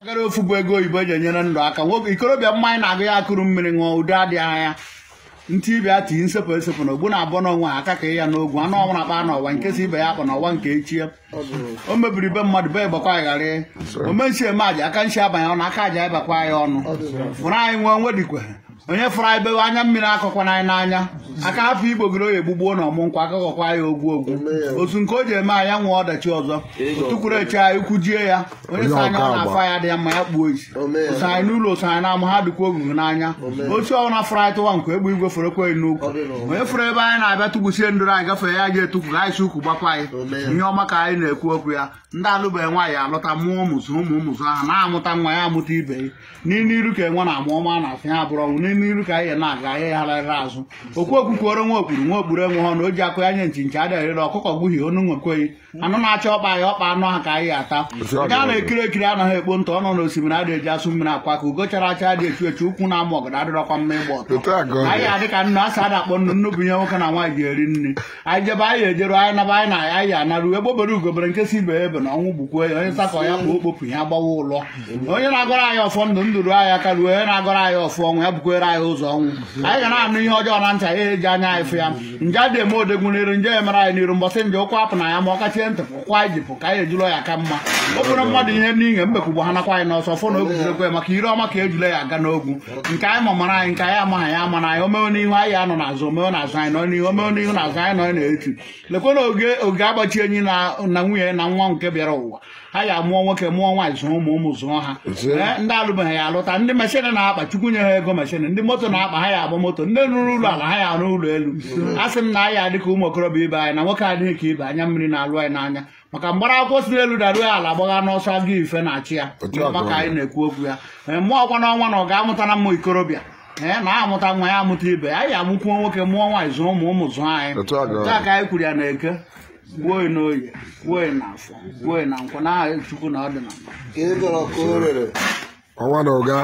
Gara ofu bụ ego oyibo eji enyere ndụ aka. Nwoke ikorobịa mmanya na-agụ ya akụrụ mmiri ṅụọ udo adịghị anya. Ntị ibe ya tii nsepụ esepụ na ogbu na-abọ n'onwe ha aka ka ya n'ogwu anụ ọnwụ na-akpa n'ọwa nke si ibe ya akpa n'ọwa nke echie. O mebiri be mmadụ be gbakwa ya ghara. Omensi eme aja aka nsi abanye ọnụ aka aja ịbakwa ya ọnụ. Fụrụ anyị nwee nwedikwe. Onye fụrụ anyị bewe anya mmiri akọkwana anyị n'anya. Aka hapụ igbogoro ya egbugbuo na ọmụ nkwa akakọkwa ya ogwu ogwu. Otu nke o ji eme anyị nwee ọdachi ọzọ. Otukwuru eche anyị kwujie ya. Onye sị anya ọ na-afọ ya dị ya mma ya kpuo isi. Oso anyị n'ụlọ oso anyị na-amụ ha dịkwa ogugu n'anya. Otu ọbụla fụrụ anyị tụwa nkwa egbe igwe fụrụ ekweghị n'ukwu. Onye fụrụ ebe anyị na-abịa tụgbusie ndụrụ anyị gafee ya ji etukwu ka anyị si ukwu gbakwa anyị. Ihe ọma ka anyị na-ekwu okwu ya. Ndị alụbeghị nwaanyị alụta mụọ ụmụ zụ ụmụ ụmụ zụ ha na-amụta nwa ya amụta ibe ya. N'ime iru ka enwe na-amụ ọma na-asị ha bụrụ ọnwụ. N'ime iru ka anyị na-aga anyị gharịrị azụ. Okwu okwu kwuoro nwa okpuru nwa okpuru enwe ha na o ji akụ ya nye nchi nchi adịghị erere ọkụkọ gbuhie onu nwekweghị. Anụ na-acha ọkpa ya ọkpa anụ ahụ ka anyị ata. Nke a na-ekiri ekiri anaghị ekpo ntọ ọnụ n'osimiri adịghị eji asụ mmiri akwa ka ugo chara acha adịghị echu echu ụkwụ na-amụ ọgọdọ adịrọkwa mma ịgba ọtọ. Anyị adị ka nnu asa adakpọ nnu nnu bụ ihe nwoke na nwaanyị ji eri nri. Anyị jebe anyị ejeru anyị naba anyị na anyị anarụ ebe obere ugobere nke si ibe ya ebe na ọnwụ gbukwuo ya onye sakọ ya kpoo okpopụ ya gbawa ụlọ. Onye na-agọrọ anyị ọfọ ndụ ndụ ruo anyị aka ruo onye na-agọrọ anyị ọfọ ọnwụ ya bukwere anyị ụzọ ọnwụ. Anyị ga na-anụ ihe ọjọọ na ntị anyị eji anya anyị fụ ya. Nje adị eme odegwu n'iru nje emere anyị n'iru mbọsị nje ụkwụ apụ na ya ma ọ kachie ntị pụkwa anyị jipụ ka anyị ejula ya ka mma. Ọ bụrụ mmadụ ihe n'ihe mbekwugbo ha nakwa anyị n'ọsọ fọ na oguzokwe ya maka ire ọma ka ejule ya aga n'ogwu. Nke anyị ma mara anyị nke anyị amaghị ya ama na anyị omewe n'ihu anyị anọ n'azụ omewe n'azụ anyị nọ n'ihu omewe n'ihu n'azụ anyị nọ n'etu. Lekwe na oge oge agbachi enyi na nwunye na nwa nke bịara ụwa. Ha ya mụọ nwoke mụọ nwaanyị zụọ ụmụ ụmụ zụọ ha. Ndị alụbeghị ya alụta ndị meshin na-akpa chukwu nye ha ego meshin ndị moto na-akpa ha ya agba moto ndị rụrụ ụlọ ala ha ya arụ ụlọ elu. A sị m na anyị adị ka ụmụ okorobịa ibe anyị na nwoke adịghị ka ibe anya mmiri na-alụ anyị n'anya. Maka mgbara akwụkwọ si n'elu daruo ala agbagha n'ọsọ agụ ife na-achị ya. Maka anyị na-ekwu okwu ya. Mụọ ọkwa n'ọnwa na ọ ga-amụta na mmụ ikorobịa. Na-amụta nwa ya amụta ibe anyị amụkwuo nwoke mụọ nwaanyị zụọ ụmụ ụmụ zụọ anyị. Taa ka anyị kwuru ya na eke gbuo n'oye gbuo n'afọ gbuo na nkwọ na aha Chukwu na ọdịnala. Ọnwa na ụga.